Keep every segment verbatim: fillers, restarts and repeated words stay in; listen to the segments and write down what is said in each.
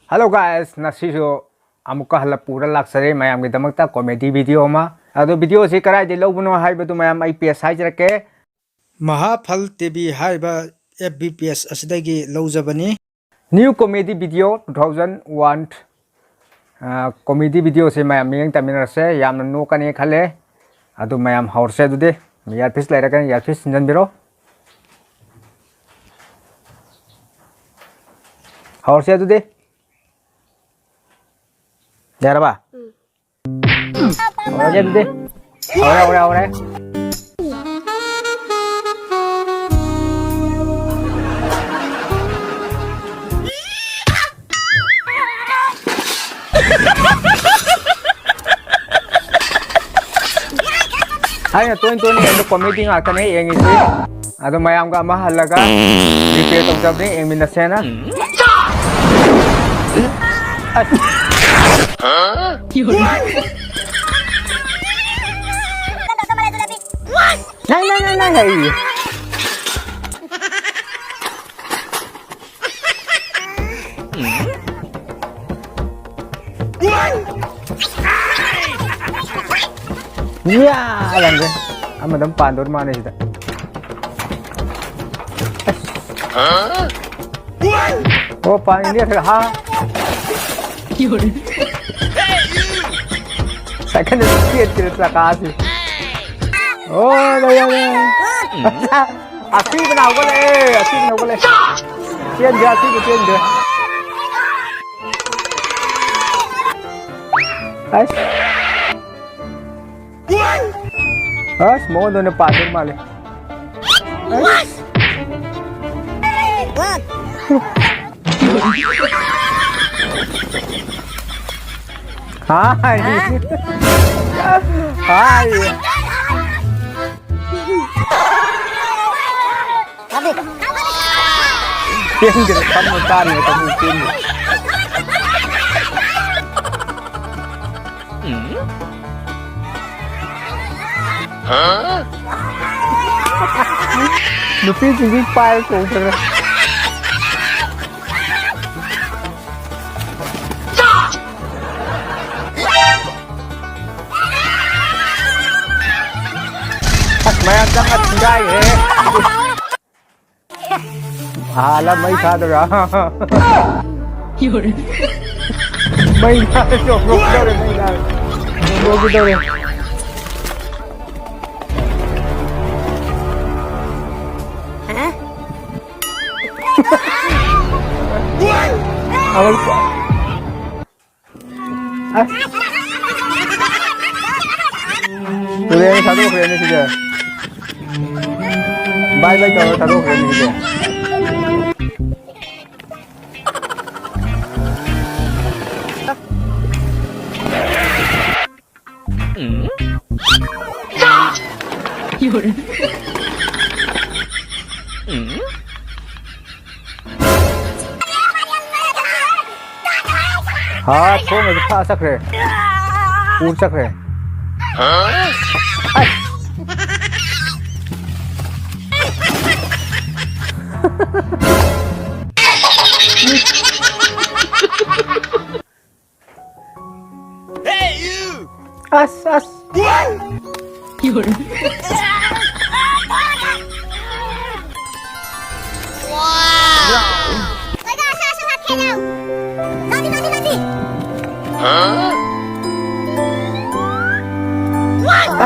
Hello guys, ꯉꯁꯤꯁꯨ ꯑꯃꯨꯛꯀ ꯍꯜꯂꯛ ꯄꯨꯔ ꯂꯥꯛꯆꯔꯦ ꯃꯌꯥꯝꯒꯤꯗꯃꯛꯇ comedy video ꯑꯃ꯫ ꯑꯗꯣ video ꯁꯤ ꯀꯗꯥꯏꯗꯒꯤ ꯂꯧꯕꯅꯣ ꯍꯥꯏꯕꯗꯨ ꯃꯌꯥꯝ ꯑꯩ page ꯍꯥꯏꯖꯔꯛꯀꯦ꯫ ꯃꯍꯥꯐꯜ ꯇꯤ ꯚꯤ ꯍꯥꯏꯔꯤꯕ F B page ꯑꯁꯤꯗꯒꯤ ꯂꯧꯖꯕꯅꯤ꯫ New comedy video two thousand one꯫ ꯑ, comedy video ꯁꯦ ꯃꯌꯥꯝ ꯃꯤꯠꯌꯦꯡ ꯇꯝꯃꯤꯟꯅꯔꯁꯦ, ꯌꯥꯝꯅ ꯅꯣꯛꯀꯅꯤ ꯈꯜꯂꯦ꯫ ꯑꯗꯨ ꯃꯌꯥꯝ ꯍꯧꯔꯁꯦ ꯑꯗꯨꯗꯤ꯫ Earpiece ꯂꯩꯔꯒꯅ earpiece ꯊꯤꯟꯖꯟꯕꯤꯔꯣ꯫ ꯍꯧꯔꯁꯦ ꯑꯗꯨꯗꯤ꯫ ꯌꯥꯔꯕ? ꯎꯝ꯫ ꯍꯧꯔꯒꯦ ꯑꯗꯨꯗꯤ꯫ ꯍꯧꯔꯦ, ꯍꯧꯔꯦ, ꯍꯧꯔꯦ꯫ ꯑꯩꯅ ꯇꯣꯏ ꯇꯣꯏꯅ ꯌꯦꯡꯕ comedy ꯉꯥꯛꯇꯅꯦ ꯌꯦꯡꯉꯤꯁꯤ꯫ ꯑꯗꯣ ꯃꯌꯥꯝꯒ ꯑꯃ ꯍꯜꯂꯒ repair ꯇꯧꯖꯕꯅꯦ, ꯌꯦꯡꯃꯤꯟꯅꯁꯦꯅ꯫ ꯑꯁ꯫ ꯅꯪ, ꯅꯪ, ꯅꯪ, ꯅꯪ ꯍꯥꯏꯌꯦ꯫ ꯌꯥ! ꯌꯥꯝꯗꯦ꯫ ꯑꯃꯗꯪ ꯄꯥꯟꯗꯧꯔꯤ ꯃꯥꯅꯦ ꯁꯤꯗ꯫ ꯑꯣ, ꯄꯥꯟꯒꯅꯤ ꯈꯔ ꯍꯥ꯫ ꯁꯥꯏꯀꯜꯗ ꯆꯦꯟꯈ꯭ꯔꯦ ꯆꯀꯥꯁꯤ꯫ ꯑꯣ, ꯂꯩ, ꯂꯩ, ꯂꯩ꯫ ꯑꯁꯤꯕꯅ ꯍꯧꯒꯠꯂꯛꯑꯦ, ꯑꯁꯤꯕꯅ ꯍꯧꯒꯠꯂꯛꯑꯦ꯫ ꯆꯦꯟꯗꯦ, ꯑꯁꯤꯕ ꯆꯦꯟꯗꯦ꯫ ꯑꯁ꯫ ꯑꯁ, ꯃꯉꯣꯟꯗ ꯑꯣꯏꯅ ꯄꯥꯟꯗꯧ ꯃꯥꯜꯂꯦ꯫ ꯑꯁ꯫ ꯍꯥꯏ꯫ ꯍꯥꯏ꯫ ꯆꯦꯟꯈ꯭ꯔꯦ, ꯇꯞꯅ ꯆꯥꯔꯤꯉꯩ ꯇꯞꯅ ꯆꯦꯟꯈ꯭ꯔꯦ꯫ ꯅꯨꯄꯤꯁꯤꯡꯗꯤ ꯄꯥꯏꯔ ꯆꯣꯡꯊꯈ꯭ꯔꯦ꯫ ꯆꯪꯉ ꯊꯤꯡꯒꯥꯏꯈ꯭ꯔꯦ꯫ ꯍꯥꯜꯂ ꯃꯩ ꯊꯥꯗꯣꯏꯔꯥ? ꯃꯩ ꯊꯥꯗꯣꯏꯔꯣ? ꯂꯣꯛꯀꯤꯗꯧꯔꯦ, ꯃꯩ ꯊꯥꯗꯣꯏꯔꯣ? ꯂꯣꯛꯀꯤꯗꯧꯔꯦ꯫ ꯑꯃꯨꯛ ꯇꯨꯔꯦꯜ ꯊꯥꯗꯣꯛꯈ꯭ꯔꯦꯅꯦ ꯁꯤꯗ꯫ ꯕꯥꯏ ꯕꯥꯏ ꯇꯧꯔ ꯊꯥꯗꯣꯛꯈ꯭ꯔꯦꯅꯦ ꯁꯤꯗ꯫ ꯍꯥ, ꯊꯣꯡꯒꯁꯦ ꯐꯥ ꯆꯠꯈ꯭ꯔꯦ꯫ ꯄꯨꯔ ꯆꯠꯈ꯭ꯔꯦ꯫ ꯑꯁ! ꯑꯁ, ꯑꯁ꯫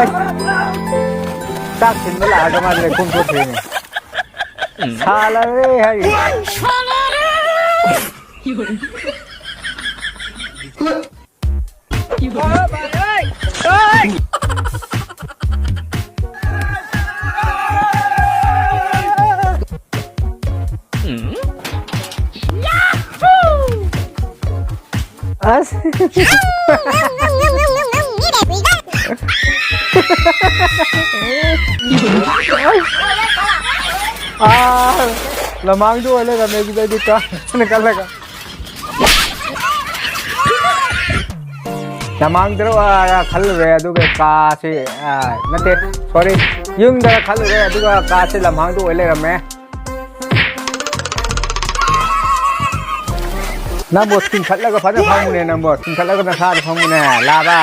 ꯑꯁ꯫ ꯆꯥꯛ ꯊꯤꯟꯕ ꯂꯥꯛꯑꯒ ꯃꯥꯗꯤ ꯂꯩꯈꯣꯝ ꯊꯣꯛꯈ꯭ꯔꯦꯅꯦ꯫ ꯁꯥꯂꯔꯦ ꯍꯥꯏꯔꯤ꯫ ꯑꯁ꯫ ꯑꯥ, ꯂꯃꯥꯡꯗ ꯑꯣꯏ ꯂꯩꯔꯝꯃꯦ ꯑꯗꯨꯗꯩꯗꯤ ꯀꯥ-, ꯀꯜꯂꯒ꯫ ꯂꯃꯥꯡꯗꯔꯣ, ꯑꯥ, ꯈꯜꯂꯨꯔꯦ, ꯑꯗꯨꯒ ꯀꯥꯁꯦ, ꯑꯥ, ꯅꯠꯇꯦ, sorry, ꯌꯨꯝꯗ ꯈꯜꯂꯨꯔꯦ, ꯑꯗꯨꯒ ꯀꯥꯁꯦ ꯂꯝꯍꯥꯡꯗ ꯑꯣꯏ ꯂꯩꯔꯝꯃꯦ꯫ ꯅꯪꯕꯨ ꯆꯤꯡꯈꯠꯂꯒ ꯐꯖꯅ ꯐꯝꯃꯨꯅꯦ, ꯅꯪꯕꯨ ꯆꯤꯡꯈꯠꯂꯒ ꯅꯁꯥꯗ ꯐꯝꯃꯨꯅꯦ, ꯂꯥꯕ꯫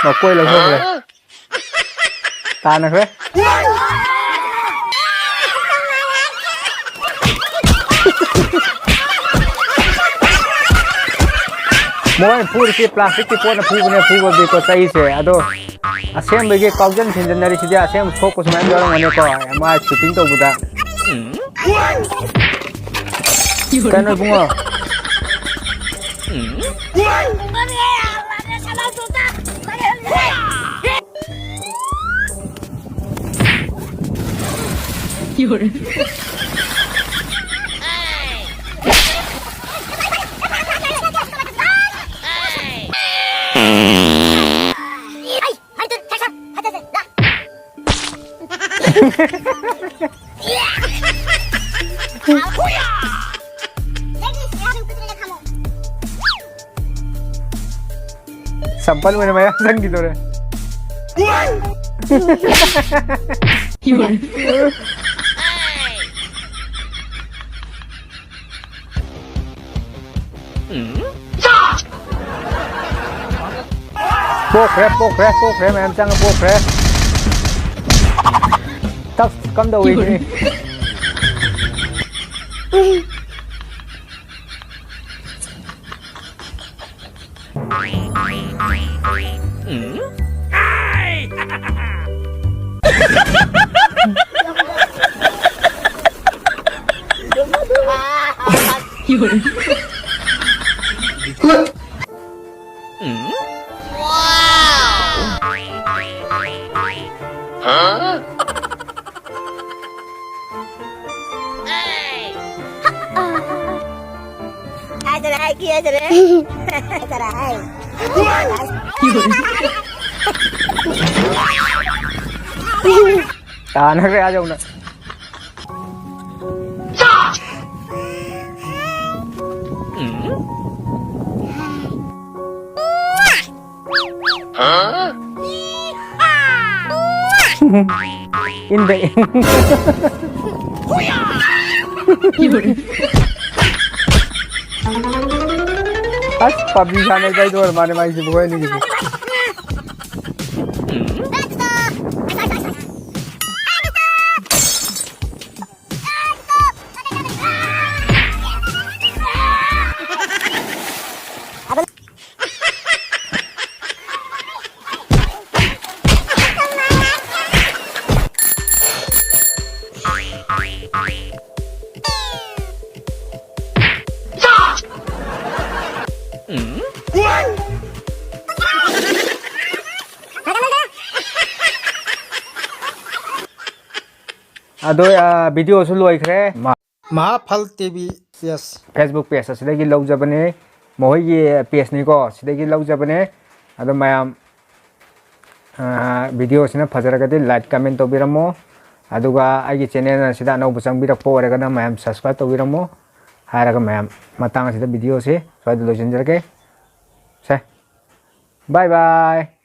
ꯃꯀꯣꯏ ꯂꯧꯊꯣꯛꯈ꯭ꯔꯦ꯫ ꯇꯥꯟꯅꯈ꯭ꯔꯦ꯫ ꯃꯣꯏ ꯐꯨꯔꯤꯁꯤ ꯄ꯭ꯂꯥꯁꯇꯤꯛꯀꯤ ꯄꯣꯠꯅ ꯐꯨꯕꯅꯦ, ꯐꯨꯕꯗꯤꯀꯣ ꯆꯩꯁꯦ꯫ ꯑꯗꯣ ꯑꯁꯦꯡꯕꯒꯤ ꯀꯥꯎꯖꯟ ꯊꯤꯟꯖꯟꯅꯔꯤꯁꯤꯗꯤ ꯑꯁꯦꯡꯕ ꯁꯣꯛꯄꯁꯨ ꯃꯌꯥꯝ ꯌꯥꯎꯔꯝꯒꯅꯤꯀꯣ, ꯃꯥ ꯁꯨꯇꯤꯡ ꯇꯧꯕꯗ꯫ ꯀꯩꯅꯣ ꯏꯕꯨꯡꯉꯣ? ꯁꯝꯄꯜ ꯑꯣꯏꯅ ꯃꯌꯥꯝ ꯆꯪꯈꯤꯗꯧꯔꯦ꯫ ꯄꯣꯛꯈ꯭ꯔꯦ, ꯄꯣꯛꯈ꯭ꯔꯦ, ꯄꯣꯛꯈ꯭ꯔꯦ, ꯃꯌꯥꯝ ꯆꯪꯉ ꯄꯣꯛꯈ꯭ꯔꯦ꯫ ꯇꯞ ꯀꯝꯗꯧꯏ ꯁꯤꯅꯤ꯫ ꯇꯥꯟꯅꯈ꯭ꯔꯦ ꯑꯥ ꯌꯧꯅ꯫ In the ꯑꯁ, ꯄꯞꯖꯤ ꯁꯥꯟꯅꯕꯗ ꯑꯩꯗꯣ ꯑꯣꯏꯔ ꯃꯥꯅꯦ ꯃꯥꯏꯁꯤꯕꯨ ꯑꯩꯈꯣꯏ ꯑꯅꯤꯒꯤꯁꯦ꯫ ꯑꯗꯣ, ꯑ, videoꯁꯨ ꯂꯣꯏꯈ꯭ꯔꯦ꯫ ꯃꯥ- ꯃꯍꯥꯐꯜ T V page. Facebook page ꯑꯁꯤꯗꯒꯤ ꯂꯧꯖꯕꯅꯦ꯫ ꯃꯈꯣꯏꯒꯤ pageꯅꯤꯀꯣ, ꯁꯤꯗꯒꯤ ꯂꯧꯖꯕꯅꯦ꯫ ꯑꯗꯣ ꯃꯌꯥꯝ, ꯑ, videoꯁꯤꯅ ꯐꯖꯔꯒꯗꯤ like, comment ꯇꯧꯕꯤꯔꯝꯃꯣ꯫ ꯑꯗꯨꯒ ꯑꯩꯒꯤ channel ꯑꯁꯤꯗ ꯑꯅꯧꯕ ꯆꯪꯕꯤꯔꯛꯄ ꯑꯣꯏꯔꯒꯅ ꯃꯌꯥꯝ subscribe ꯇꯧꯕꯤꯔꯝꯃꯣ꯫ ꯍꯥꯏꯔꯒ ꯃꯌꯥꯝ ꯃꯇꯥꯡ ꯑꯁꯤꯗ videoꯁꯤ ꯁ꯭ꯋꯥꯏꯗ ꯂꯣꯏꯁꯤꯟꯖꯔꯒꯦ꯫ ꯁꯦ, bye bye꯫